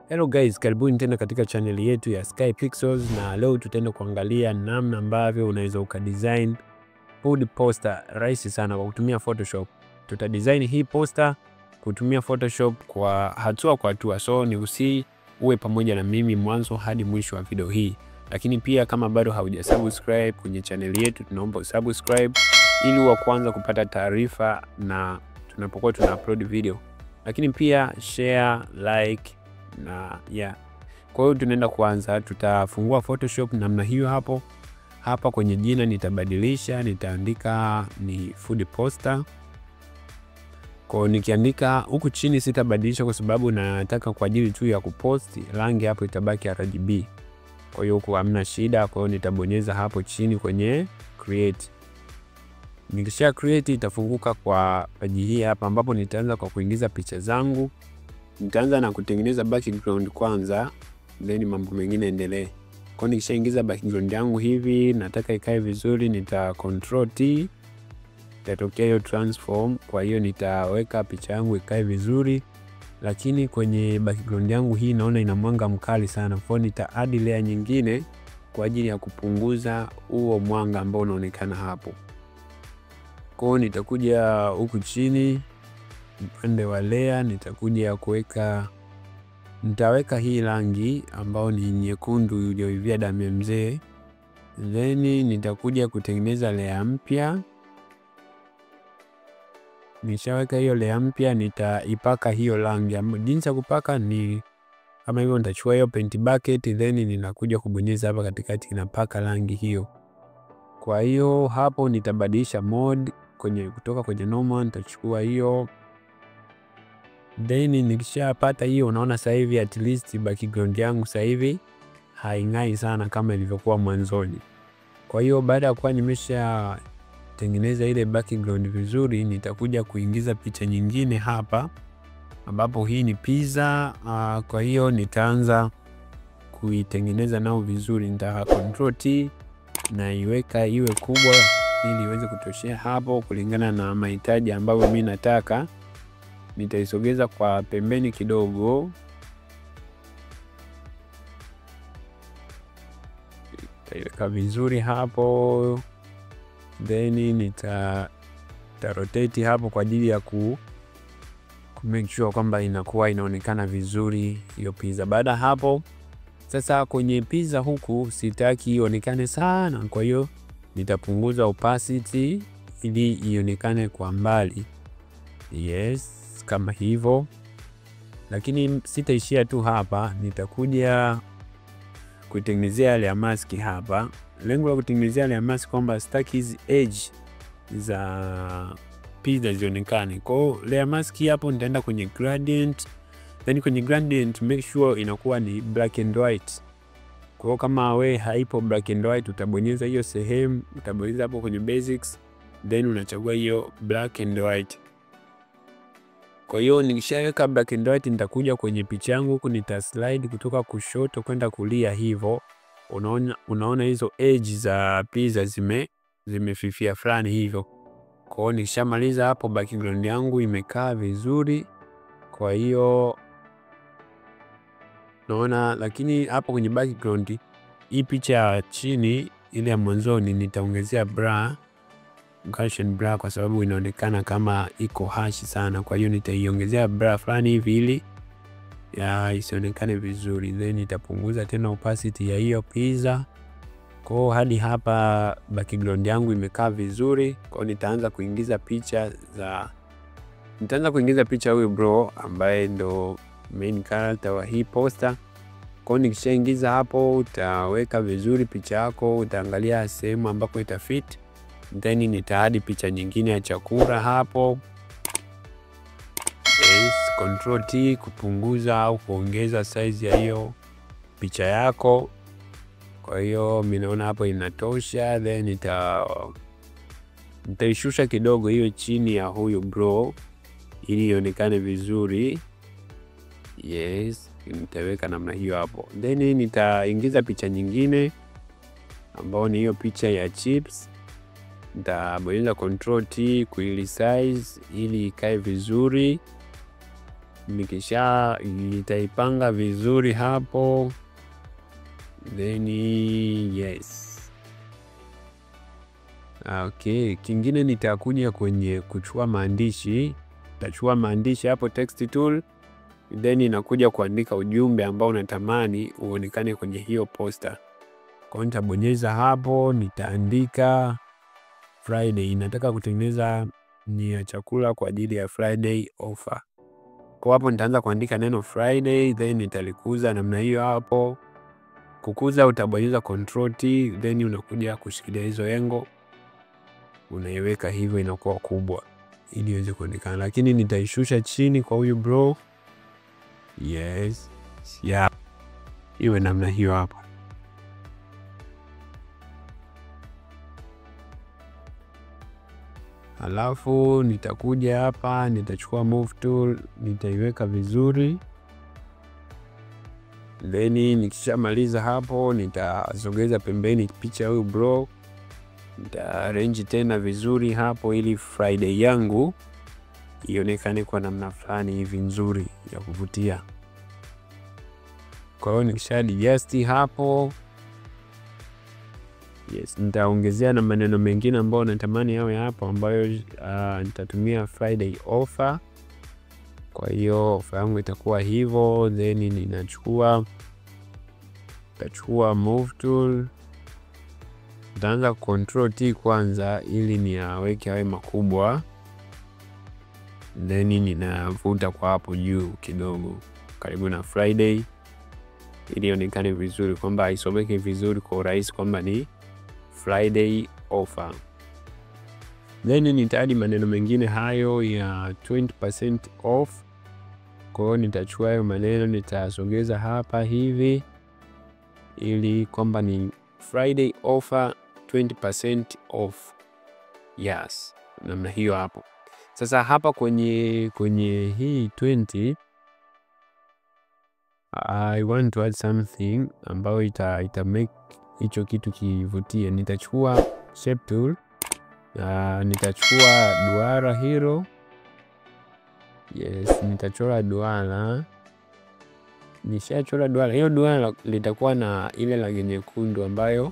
Hello guys, karibuni tena katika channel yetu ya Sky Pixels, na leo tutaenda kuangalia namna ambavyo unaweza ukadesign food poster rahisi sana kwa kutumia Photoshop. Tutadesign hii poster kutumia Photoshop kwa hatua kwa hatua, so ni usi uwe pamoja na mimi mwanzo hadi mwisho wa video hii. Lakini pia kama bado haujasubscribe kwenye channel yetu, tunaomba usubscribe ili uwe kwanza kupata taarifa na tunapokuwa tuna upload video. Lakini pia share, like na yeah. Kwa hiyo tunaenda kuanza, tutafungua Photoshop namna hiyo hapo. Hapa kwenye jina nitabadilisha, nitaandika ni food poster. Kwa hiyo nikiandika huku chini sitabadilisha kwa sababu nataka kwa ajili tu ya kupost, rangi hapo itabaki RGB. Kwa hiyo huku hamna shida, kwa hiyo nitabonyeza hapo chini kwenye create. Nikisha create itafunguka kwa page hii hapa ambapo nitaanza kwa kuingiza picha zangu. Nitaanza na kutengeneza background kwanza, then mambo mengine endelee. Kwa nikishaingiza background yangu hivi, nataka ikae vizuri, nita control T, itatokea hiyo transform. Kwa hiyo nitaweka picha yangu ikae vizuri, lakini kwenye background yangu hii naona ina mwanga mkali sana. Kwa hiyo nita add layer nyingine kwa ajili ya kupunguza huo mwanga ambao unaonekana hapo. Kwa hiyo nitakuja huku chini upande wa layer, nitakuja kuweka, nitaweka hii rangi ambayo ni nyekundu iliyoivia damu ya mzee. Then nitakuja kutengeneza layer mpya. Nishaweka hiyo layer mpya, nitaipaka hiyo rangi. Jinsi ya kupaka ni kama hivyo, nitachukua hiyo paint bucket then ninakuja kubonyeza hapa katikati inapaka rangi hiyo. Kwa hiyo hapo nitabadilisha mode kwenye kutoka kwenye normal nitachukua hiyo. Then nikishapata hiyo, unaona sasa hivi at least background yangu sasa hivi haing'ai sana kama ilivyokuwa mwanzoni. Kwa hiyo baada ya kuwa nimesha tengeneza ile background vizuri, nitakuja kuingiza picha nyingine hapa ambapo hii ni pizza. Kwa hiyo nitaanza kuitengeneza nao vizuri. Nita control T na iweka iwe kubwa ili iweze kutoshea hapo kulingana na mahitaji ambayo mimi nataka. Nitaisogeza kwa pembeni kidogo, nitaiweka vizuri hapo, then nita rotate hapo kwa ajili ya ku make sure kwamba inakuwa inaonekana vizuri hiyo pizza. Baada hapo sasa kwenye pizza huku sitaki ionekane sana, kwa hiyo nitapunguza opacity ili ionekane kwa mbali. Yes, kama hivyo. Lakini sitaishia tu hapa, nitakuja kutengenezea layer mask hapa. Lengo la kutengenezea layer mask kwamba sitaki hizi edge za pizza zionekane. Kwa hiyo layer mask hapo nitaenda kwenye gradient, then kwenye gradient make sure inakuwa ni black and white. Kwa hiyo kama we haipo black and white, utabonyeza hiyo sehemu, utabonyeza hapo kwenye basics, then unachagua hiyo black and white. Kwa hiyo nikishaweka black and white nitakuja kwenye picha yangu huku nita slide kutoka kushoto kwenda kulia hivyo. Unaona hizo edge za pizza zimefifia fulani hivyo. Kwa hiyo nikishamaliza hapo background yangu imekaa vizuri. Kwa hiyo naona, lakini hapo kwenye background hii picha ya chini ile ya mwanzoni nitaongezea blur, Gaussian blur, kwa sababu inaonekana kama iko harsh sana. Kwa hiyo nitaiongezea blur fulani hivi ili ya isionekane vizuri. Then nitapunguza tena opacity ya hiyo pizza. Kwa hiyo hadi hapa background yangu imekaa vizuri. Kwa hiyo nitaanza kuingiza picha za, nitaanza kuingiza picha huyu bro ambaye ndo main character wa hii poster. Kwa hiyo nikishaingiza hapo, utaweka vizuri picha yako, utaangalia sehemu ambako itafit. Then nitaadi picha nyingine ya chakula hapo. Yes, control T kupunguza au kuongeza size ya hiyo picha yako. Kwa hiyo mimi naona hapo inatosha. Then nitaishusha kidogo hiyo chini ya huyu bro ili ionekane vizuri. Yes, nitaweka namna hiyo hapo. Then nitaingiza picha nyingine ambayo ni hiyo picha ya chips. Nitabonyeza control T kuiresize ili ikae vizuri. Nikisha nitaipanga vizuri hapo, then yes. Okay, kingine nitakuja kwenye kuchukua maandishi. Nitachukua maandishi hapo text tool, then inakuja kuandika ujumbe ambao unatamani uonekane kwenye hiyo poster. Kwa hiyo nitabonyeza hapo, nitaandika Friday. Nataka kutengeneza ni ya chakula kwa ajili ya Friday offer. Kwa hapo nitaanza kuandika neno Friday, then nitalikuza namna hiyo hapo. Kukuza utabonyeza Control T, then unakuja kushikilia hizo engo, unaiweka hivyo inakuwa kubwa ili iweze kuonekana. Lakini nitaishusha chini kwa huyu bro. Yes. Yeah. Iwe namna hiyo hapo. Alafu nitakuja hapa, nitachukua move tool, nitaiweka vizuri. Then nikishamaliza hapo nitasogeza pembeni picha huyu bro. Nita arrange tena vizuri hapo ili Friday yangu ionekane kwa namna fulani hivi nzuri ya kuvutia. Kwa hiyo nikisha adjust hapo, yes, nitaongezea na maneno mengine ambayo natamani yawe hapo, ambayo nitatumia Friday offer. Kwa hiyo offer yangu itakuwa hivyo. Then ninachukua, nitachukua move tool, nitaanza Control T kwanza ili niaweke yawe makubwa, then ninavuta kwa hapo juu kidogo karibu na Friday ili ionekane vizuri, kwamba isomeke vizuri kwa urahisi kwamba ni Friday offer. Then nitaadi maneno mengine hayo ya 20% off. Kwa hiyo nitachukua hayo maneno nitasogeza hapa hivi ili kwamba ni Friday offer 20% off. Yes, namna hiyo hapo. Sasa hapa kwenye hii 20, I want to add something ambayo ita make hicho kitu kivutie. Nitachukua shape tool, nitachukua duara hilo. Yes, nitachora duara. Nishachora duara. Hiyo duara litakuwa na ile rangi nyekundu ambayo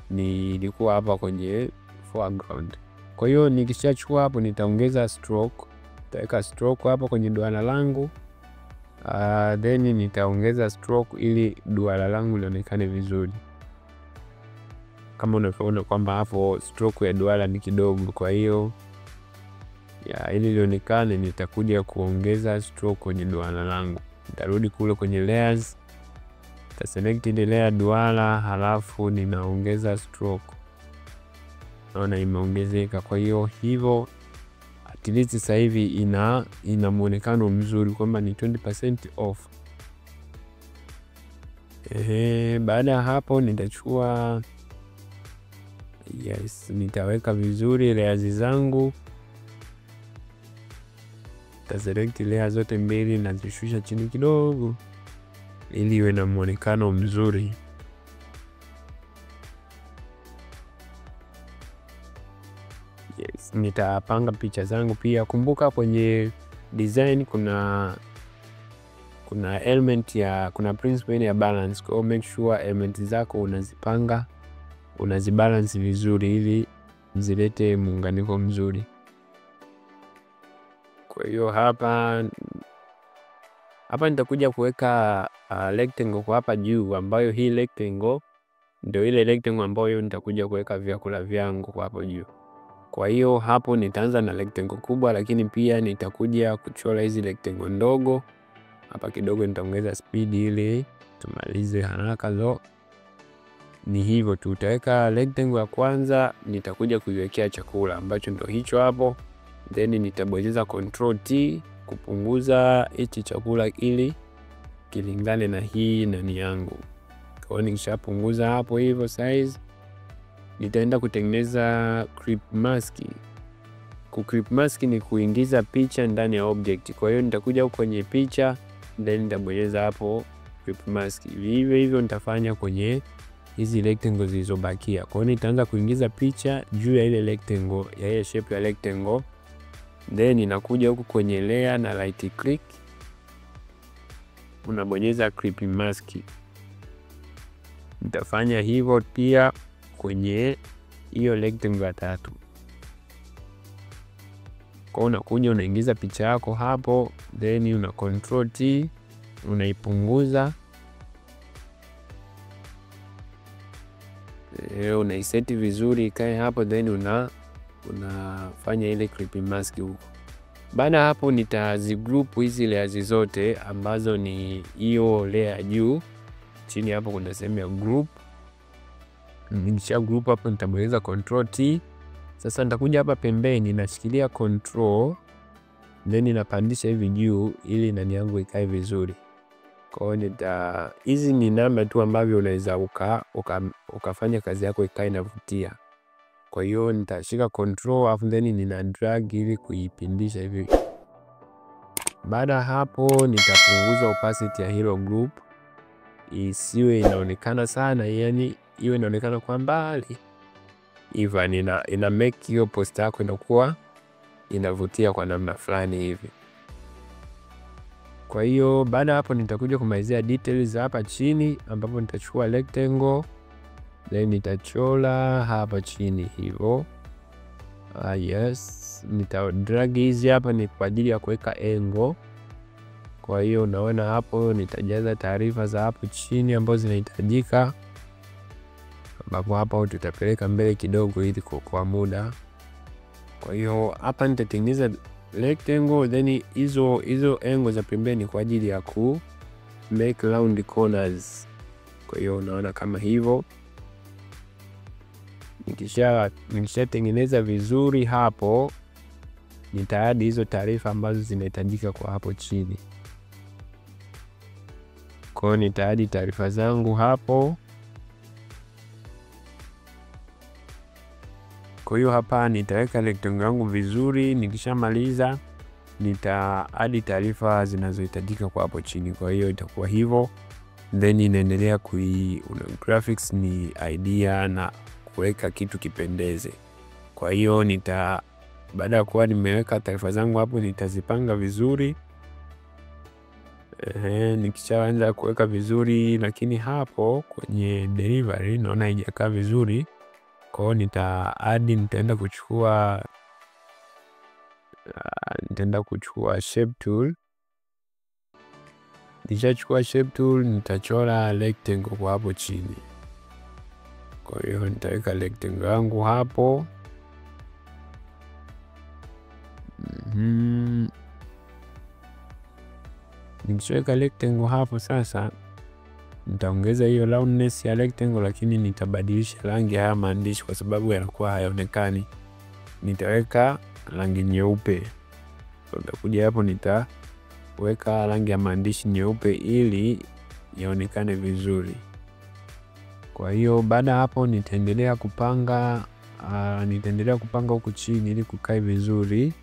nilikuwa hapa kwenye foreground. Kwa hiyo nikishachukua hapo nitaongeza stroke. Nitaweka stroke hapo kwenye duara langu. Then nitaongeza stroke ili duara langu lionekane vizuri. Kama unavyoona kwamba hapo stroke ya duara ni kidogo, kwa hiyo ya ili lionekane nitakuja kuongeza stroke kwenye duara langu. Nitarudi kule kwenye layers, nita select ile layer duara, halafu ninaongeza stroke. Naona imeongezeka. Kwa hiyo hivyo at least sasa hivi ina muonekano mzuri kwamba ni 20% off. Baada ya hapo nitachukua, yes, nitaweka vizuri layers zangu. Nita select layer zote mbili na zishusha chini kidogo ili iwe na muonekano mzuri. Yes, nitapanga picha zangu pia. Kumbuka kwenye design kuna element ya, kuna principle ya balance. Kwa hiyo make sure element zako unazipanga, unazibalance vizuri ili zilete muunganiko mzuri. Kwa hiyo hapa nitakuja kuweka rectangle kwa hapa juu, ambayo hii rectangle ndio ile rectangle ambayo nitakuja kuweka vyakula vyangu kwa hapo juu. Kwa hiyo hapo nitaanza na rectangle kubwa, lakini pia nitakuja kuchora hizi rectangle ndogo. Hapa kidogo nitaongeza speed ili tumalize haraka. Zo ni hivyo tu, utaweka rectangle ya kwanza, nitakuja kuiwekea chakula ambacho ndio hicho hapo. Then nitabonyeza Control T kupunguza hichi chakula ili kilingane na hii nani yangu. Kwa hiyo nikishapunguza hapo hivyo size, nitaenda kutengeneza clip mask. Ku clip mask ni kuingiza picha ndani ya object. Kwa hiyo nitakuja kwenye picha, then nitabonyeza hapo clip mask. Hivyo hivyo nitafanya kwenye hizi rectangle zilizobakia. Kwa hiyo nitaanza kuingiza picha juu ya ile rectangle, ya ile shape ya rectangle. Then ninakuja huku kwenye layer na right click, unabonyeza clip mask. Nitafanya hivyo pia kwenye hiyo rectangle ya tatu. Kwa unakuja unaingiza picha yako hapo, then una control T, unaipunguza, unaiseti vizuri ikae hapo, then unafanya ile clip mask huko. Baada hapo nitazigroup hizi layers zote ambazo ni hiyo layer juu. Chini hapo kuna sehemu ya group. Nikisha group hapo nitabonyeza control T. Sasa nitakuja hapa pembeni nashikilia control, then napandisha hivi juu ili nani yangu ikae vizuri. Kwa hiyo hizi ni namba tu ambavyo unaweza ukafanya kazi yako ikae inavutia. Kwa hiyo nitashika control afu then nina drag ili kuipindisha hivi. Baada hapo nitapunguza opacity ya hilo group isiwe inaonekana sana, yani iwe inaonekana kwa mbali. Hivyo ina make hiyo post yako inakuwa inavutia kwa namna fulani hivi. Kwa hiyo baada hapo nitakuja kumalizia details hapa chini, ambapo nitachukua rectangle then nitachora hapa chini hivyo. Yes, nita drag hizi hapa ni kwa ajili ya kuweka angle. Kwa hiyo unaona hapo nitajaza taarifa za hapo chini ambazo zinahitajika, ambapo hapa tutapeleka mbele kidogo ili kuokoa muda. Kwa hiyo hapa nitatengeneza rectangle, then hizo angle za pembeni kwa ajili ya ku make round corners. Kwa hiyo unaona kama hivyo. Nikishatengeneza vizuri hapo, nitaadi hizo taarifa ambazo zinahitajika kwa hapo chini. Kwa hiyo nitaadi taarifa zangu hapo. Kwa hiyo hapa nitaweka rectangle yangu vizuri. Nikishamaliza nitaadi taarifa zinazohitajika kwa hapo chini. Kwa hiyo itakuwa hivyo. Then inaendelea graphics ni idea na kuweka kitu kipendeze. Kwa hiyo baada ya kuwa nimeweka taarifa zangu hapo nitazipanga vizuri. Nikishaanza kuweka vizuri, lakini hapo kwenye delivery naona haijakaa vizuri. Kwa hiyo nitaenda kuchukua shape tool. Nikishachukua shape tool nitachora rectangle kwa hapo chini. Kwa hiyo nitaweka rectangle yangu hapo. Nikishaweka rectangle hapo sasa nitaongeza hiyo roundness ya rectangle, lakini nitabadilisha rangi haya maandishi kwa sababu yanakuwa hayaonekani. Nitaweka rangi nyeupe. Nitakuja hapo nitaweka rangi ya maandishi nyeupe ili yaonekane vizuri. Kwa hiyo baada hapo nitaendelea kupanga huku chini ili kukae vizuri.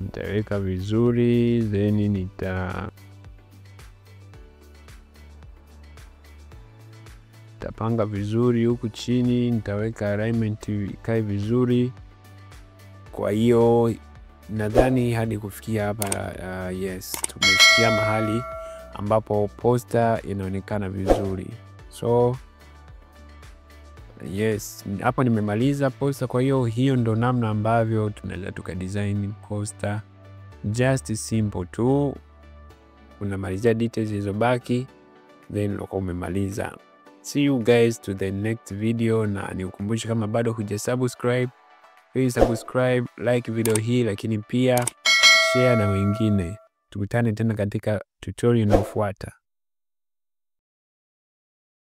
Nitaweka vizuri, then nitapanga vizuri huku chini, nitaweka alignment ikae vizuri. Kwa hiyo nadhani hadi kufikia hapa, yes, tumefikia mahali ambapo poster inaonekana vizuri. So yes, hapo nimemaliza poster. Kwa hiyo hiyo ndo namna ambavyo tunaweza tukadesign poster. Just simple tu, unamalizia details zilizobaki, then unakuwa umemaliza. See you guys to the next video, na nikukumbushe kama bado hujasubscribe, please subscribe, like video hii, lakini pia share na wengine. Tukutane tena katika tutorial inayofuata.